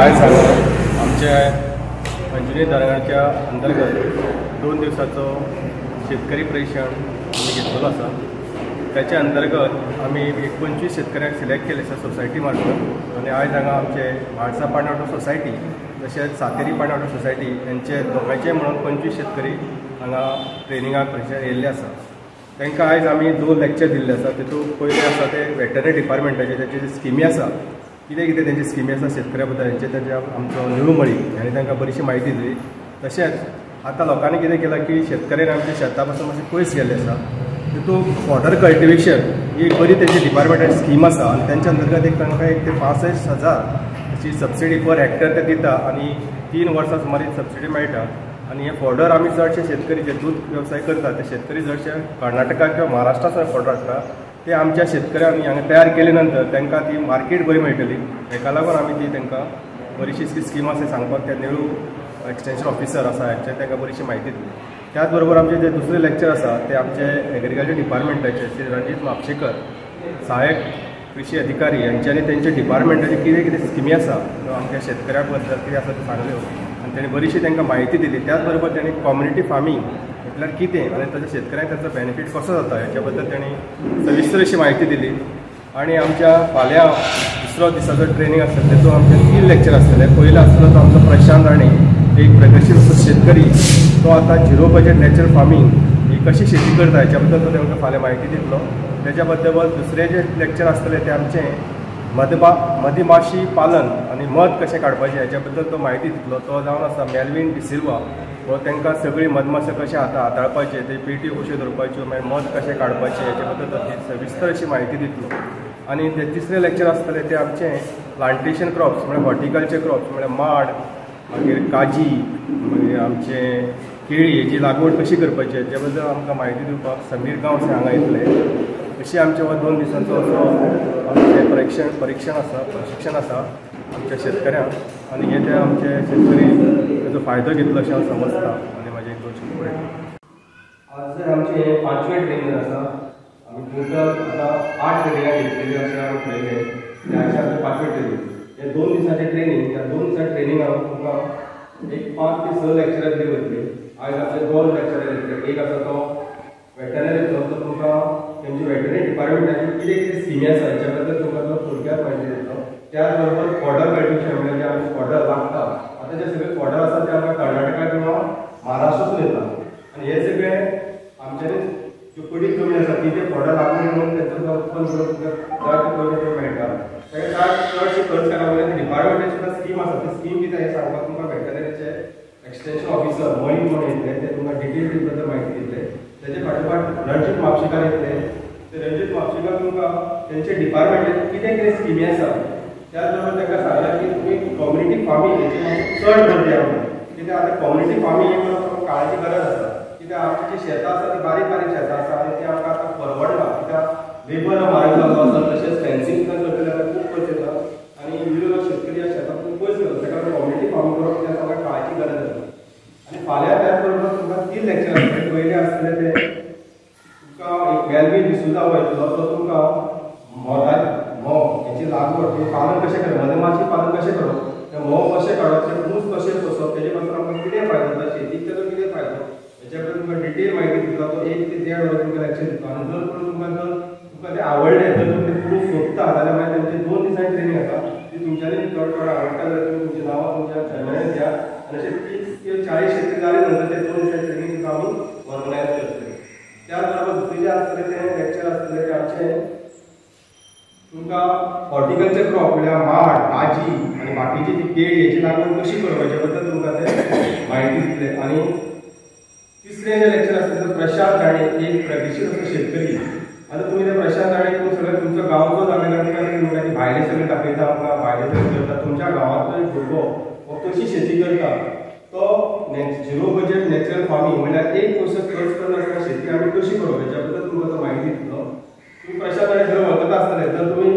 आयज हांगा आमच्या अंजुने धरणाच्या अंतर्गत 2 दिवसाचो शेतकरी परिक्षण आमी घेतलेलो आसा. त्याच्या अंतर्गत आमी 25 शेतकऱ्यांक सिलेक्ट केले आसा सोसायटी मार्फत आनी आयज हांगा आमचे म्हाळसा पाणवठो सोसायटी तशेंच सातेरी पाणवठो सोसायटी हेंचे दोगांयचे म्हणून 25 शेतकरी हांगा ट्रेनिंगाक परिक्षण येयल्ले आसा. तांकां आयज आमी 2 लेक्चर दिल्ले आसा. तितूंत पयलें आसा ते वेटरनरी डिपार्टमेंटाचे तेची जी स्किमी आसा, कितें कितें तेंची स्किमी आसा शेतकऱ्या बद्दल हेंचे तेंचे आमचो निळू मळी हाणें तांकां बरीशी म्हायती दिली. तशेंच आतां लोकांनी कितें केलां की शेतकऱ्यांनी आमच्या शेता पासून मातशें पयस गेल्ले आसा. तितूंत फॉडर कल्टिवेशन ही एक बरी तेंची डिपार्टमेंटाची स्कीम आसा आनी तेंच्या अंतर्गत एक तांकां 1 ते 65 हजार अशी सबसिडी पर हेक्टर ते दिता आनी 3 वर्सां सुमार सबसिडी मेळटा. आनी हे फॉडर आमी चडशे शेतकरी जे दूद वेवसाय करतात ते शेतकरी चडशे कर्नाटका किंवा महाराष्ट्रांत फॉडर हाडटा. ते आमच्या शेतकऱ्यांनी हांगा तयार केले नंतर तांकां ती मार्केट बरी मेळटली. हेका लागून आमी ती तांकां बरीशी स्कीम आसा सांगपाक ते निळू एक्सटेंशन ऑफिसर आसा हांचे तांकां बरीशी म्हायती दिली. त्याच बरोबर आमचे जे दुसरे लेक्चर आसा ते आमचे एग्रीकल्चर डिपार्टमेंटाचे श्री रणजीत म्हापशेकर सहायक कृषी अधिकारी हांच्यांनी तेंच्या डिपार्टमेंटाचे कितें कितें स्किमी आसा आमच्या शेतकऱ्यां बद्दल कितें आसा तें सांगल्यो आनी तेणी बरीशी तांकां म्हायती दिली. त्याच बरोबर तेणी कम्युनिटी फार्मींग म्हटल्यार कितें आनी ताच्या शेतकऱ्यांक ताचो बेनिफीट कसो जाता हेच्या बद्दल तेणी सविस्तर अशी म्हायती दिली. आनी आमच्या फाल्यां दुसरो दिसाचो ट्रेनींग आसतलें तेतूंत आमचे 3 लेक्चर आसतले. पयलो आसतलो तो आमचो प्रशांत राणे, एक प्रगतशील असो शेतकरी, तो आतां झिरो बजेट नॅचरल फार्मींग ही कशी शेती करता हेच्या बद्दल तो तांकां फाल्यां म्हायती दितलो. तेच्या बद्दल दुसरें जे लेक्चर आसतलें तें आमचें मधमाशी पालन आनी मध कशें काडपाचें हेच्या बद्दल तो म्हायती दितलो. तो जावन आसा मेलवीन डिसिल्वा. हो तांकां सगळी मधमाश्यो कशें हाताळपाचें, ते पेट्यो कश्यो दवरपाच्यो, मागीर मध कशें काडपाचें हेच्या बद्दल तो सविस्तर अशी म्हायती दितलो. आनी ते तिसरें लेक्चर आसतलें तें आमचें प्लांटेशन क्रॉप्स म्हळ्यार हॉर्टिकल्चर क्रॉप्स म्हळ्यार माड, मागीर काजी, मागीर आमचें केळी हेची लागवड कशी करपाची हेच्या बद्दल आमकां म्हायती दिवपाक समीर गांवस हांगा येतले. अशी आमच्या हो 2 दिसांचो असो आमचें परिक्षण आसा, प्रशिक्षण आसा आमच्या शेतकऱ्यांक आनी हे ते आमचे शेतकरी ताचो फायदो घेतलो अशें हांव समजता आनी म्हाजे एक 2 शब्द बरयता. आज आमचें 5वें ट्रेनींग आसा. आमी टोटल आतां 8 ट्रेनिंगां घेतलेली अशें आमी ठरयलें. त्याचे आमचें 5वें ट्रेनींग. हे 2 दिसाचें ट्रेनींग, ह्या 2 दिसाच्या ट्रेनिंगाक तुमकां एक 5 ते 6 लेक्चरां दिली वतली. आयज आमचे 2 लेक्चरां घेतले. एक आसा तो वेटरनरीचो, तो तुमकां तेंचे वेटरनरी डिपार्टमेंटाची कितें कितें स्किमी आसा हेच्या बद्दल तुमकां तो थोडक्यात म्हायती दितलो. त्याच बरोबर फॉडर कल्टिवेशन म्हळ्यार जे आमी फॉडर लागता आतां जे सगळे फॉडर आसा ते आमकां कर्नाटका किंवा महाराष्ट्रासून येता आनी हे सगळे आमच्यांनी ज्यो पडीक जमीन आसा ती ते फॉडर लागून म्हणून तेंचो उत्पन्न करून जाय ते पयशे मेळटा. ताका चडशे खर्च करना वयल्यान डिपार्टमेंटाची सुद्दां स्कीम आसा ती स्कीम कितें हें सांगपाक तुमकां वेटरनरीचे एक्सटेंशन ऑफिसर मळी म्हणून येतले, ते तुमकां डिटेल बद्दल म्हायती दितले. तेजे फाटोफाट रणजीत म्हापशेकार येतले. ते रणजीत म्हापशेकार तुमकां तेंचे डिपार्टमेंटाचे कितें कितें स्किमी आसा त्याच बरोबर तांकां सांगलां की तुमी कम्युनिटी फार्मींग हेचेर चड भर दिया म्हणून. कित्याक आतां कम्युनिटी फार्मींग ही काळाची गरज आसा. कित्याक आमची जी शेतां आसा ती बारीक बारीक शेतां आसा आनी ती आमकां आतां परवडना. कित्याक लेबर म्हारग जाल्लो आसा, तशेंच फेन्सींग सुद्दां करतले जाल्यार खूब खर्च येता आनी इल्लो शेतकरी ह्या शेतांतून पयस गेलो. ताका लागून कम्युनिटी फार्मींग करप तें सगळ्या काळाची गरज आसा. आनी फाल्यां त्याच बरोबर तुमकां 3 लेक्चर आसतले. पयलें आसतलें तें तुमकां एक मेलवीन डिसुजा वयतलो, तो तुमकां म्होंव हेची लागवड पालन कशें करप, मधमाशी पालन कशें करप, ते म्होंव कशें काडप, ते मूस कशें पोसप, तेजे पासून आमकां कितें फायदो जाता, शेतीक तेजो कितें फायदो हेच्या बद्दल तुमकां डिटेल म्हायती दितलो. तो 1 ते 1.5 वरां तुमकां लेक्चर दितलो. आनी जर कोण तुमकां जर तुमकां तें आवडलें, जर तुमी तें करूंक सोदता जाल्यार मागीर तेंचे 2 दिसांनी ट्रेनींग आसा ती तुमच्यांनी चड कोण आवडटा जाल्यार तुमी तुमचें नांवां तुमच्या चॅनलार दिया आनी अशें 30 ते 40 शेतकरी जाले नंतर ते 2 दिसांनी ट्रेनींग सुद्दां आमी ऑर्गनायज करतले. त्याच बरोबर दुसरें जें आसतलें तें लेक्चर आसतलें तें आमचें तुमकां हॉर्टिकल्चर क्रॉप म्हळ्यार माड, काजी आनी बाकीची जी केळी हेची लागवड कशी करप हेच्या बद्दल तुमकां ते म्हायती दितले. आनी तिसरें जें लेक्चर आसतलें तें प्रशांत राणे, एक प्रगतशील असो शेतकरी. आतां तुमी ते प्रशांत राणे सगळे तुमचो गांवचो जागो भायले सगळे दाखयता आमकां, भायले सगळे करता. तुमच्या गांवांतलो एक भुरगो हो कशी शेती करता, तो झिरो बजेट नॅचरल फार्मींग म्हळ्यार एक पयसो खर्च करनासतना शेती आमी कशी करप हेच्या बद्दल तुमकां तो म्हायती दितलो. तुमी प्रशांत राणे सगळे वळखता आसतले. जर तुमी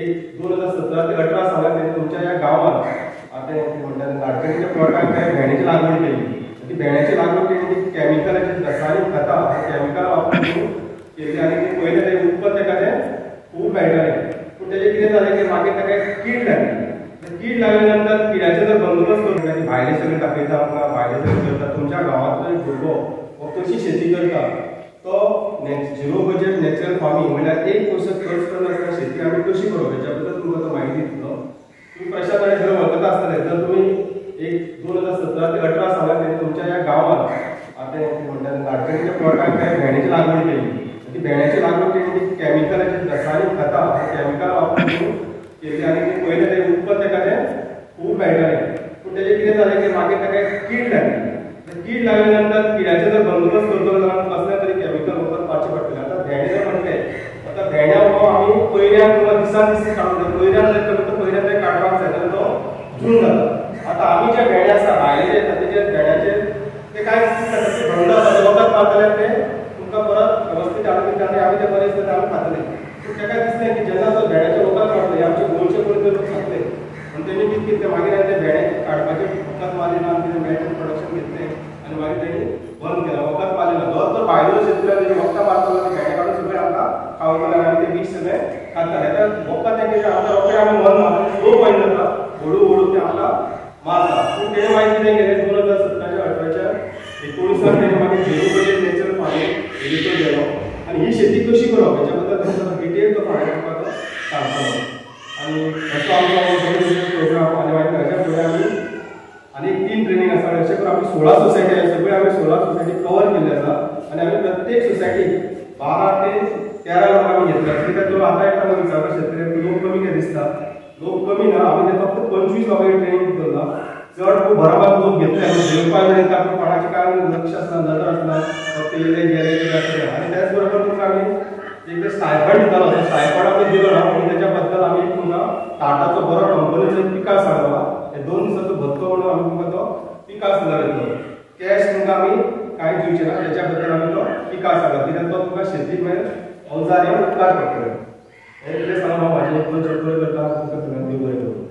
एक 2017 ते 18 सालान तुमच्या ह्या गांवांत आतां म्हणटा नाडकर्णीच्या प्लॉटाक काय भेंड्याची लागवड केली, ती भेंड्याची लागवड केली ती कॅमिकलाची रसायनीक खतां कॅमिकल वापरून केली आनी ती पयलें तें उत्पन्न ताका तें खूब मेळटालें. पूण तेजें कितें जालें की मागीर ताका कीड लागली. कीड लागल्यानंतर किड्याचे जर बंदोबस्त करून भायले सगळे दाखयता आमकां, भायले सगळे करता. तुमच्या गांवांतलो एक भुरगो हो कशी शेती करता तो झिरो बजेट नॅचरल फार्मींग म्हणल्यार एक पयसो खर्च करनासतना शेती आमी कशी करप हेच्या बद्दल तुमकां तो म्हायती दितलो. तुमी प्रशांत आनी सगळें वळखता आसतले. जर तुमी एक 2017 ते 18 सालान तुमच्या ह्या गांवांत आतां म्हणटा नाडकर्णीच्या प्लॉटाक काय भेंड्याची लागवड केली, ती भेंड्याची लागवड केली ती कॅमिकलाची रसायनीक खतां कॅमिकल वापरून केली आनी ते पयलें तें उत्पन्न ताका तें खूब मेळटालें. पूण तेजें कितें जालें की मागीर ताका कीड लागली. कीड लागल्या नंतर किड्याचो जर बंदोबस्त करतलो जाल्यार कसलें तरी कॅमिकल वापर मारचें पडटलें. आतां भेंडे जर म्हणलें, आतां भेंड्या हो आमी पयऱ्यान किंवा दिसान दीस काडूंक जाय. पयऱ्यान जर कमी तो पयऱ्यान जर काडपाक जाय जाल्यार तो जून जाता. आतां आमी जे भेंडे आसा भायले जे येता तेजे भेंड्याचे ते कांय ते थंड आसा, ते वखद मारता जाल्यार ते तुमकां परत वेवस्थीत हाडून दिता आनी आमी ते बरें दिसता ते आमी खातले. पूण ताका दिसलें की जेन्ना तो भेंड्याचें वखद मारतले आमचे गोंयचे कोण ते लोक खातले पूण तेणी कितें केलें मागीर ते भेंडे काडपाचें वखद मारलें ना आनी तेणें भेंडे प्रोडक्शन घेतलें आनी मागीर तेणी बंद केला, वखद मारलें ना. जो तर भायलो शेतकरी तेजे वखदां मारतालो ते भेंडे काडून सगळें आमकां खावयताले आनी ते बीज सगळें खाताले. आतां वखद तें केलें आमकां रोखडें आमी मरना, स्लो पॉयंट जाता, हळू हळू ते आमकां मारता. पूण तेणें मागीर कितें केलें 2017 18 19 तेणें मागीर झिरो बजेट नॅचरल फार्मींग भितर गेलो आनी ही शेती कशी करप हेच्या बद्दल तुमकां डिटेल तो फाल्यां तुमकां तो सांगतलो. आनी असो आमचो प्रोग्राम आनी मागीर हाच्या फुडें आमी आनी 3 ट्रेनींग आसा. अशें करून आमी 16 सोसायटी सगळे आमी 16 सोसायटी कवर केल्ले आसा आनी आमी प्रत्येक सोसायटीक 12 ते 13 लोक आमी घेतले. कित्याक तो आतां एकटा विचारता शेतकऱ्यांक लोक कमी कितें दिसता, लोक कमी ना, आमी ते फक्त 25 लोकांची ट्रेनींग दवरला. चड खूब बरोबर लोक घेतले जेवपाक मेळटा पूण कोणाचें काय लक्ष आसना, नदर आसना, फक्त येयले गेले गेले. आनी त्याच बरोबर तुमकां आमी एक स्टायफंड दितालो, तो स्टायफंड आमी दिलो ना पूण तेच्या बद्दल आमी एक तुमकां टाटाचो बरो कंपनीचो एक पिकास हाडला. हे 2 दिसाचो भत्तो म्हणून आमी तुमकां तो पिकास दिलो. कॅश तुमकां आमी कांय दिवचे ना, तेच्या बद्दल आमी तो पिकास हाडला कित्याक तो तुमकां शेती मागीर अवजार हे उपकार पडटले. हें कितें सांगून हांव म्हाजें 1-2 शब्द करता. तुमकां सगळ्यांक देव बरें करूं.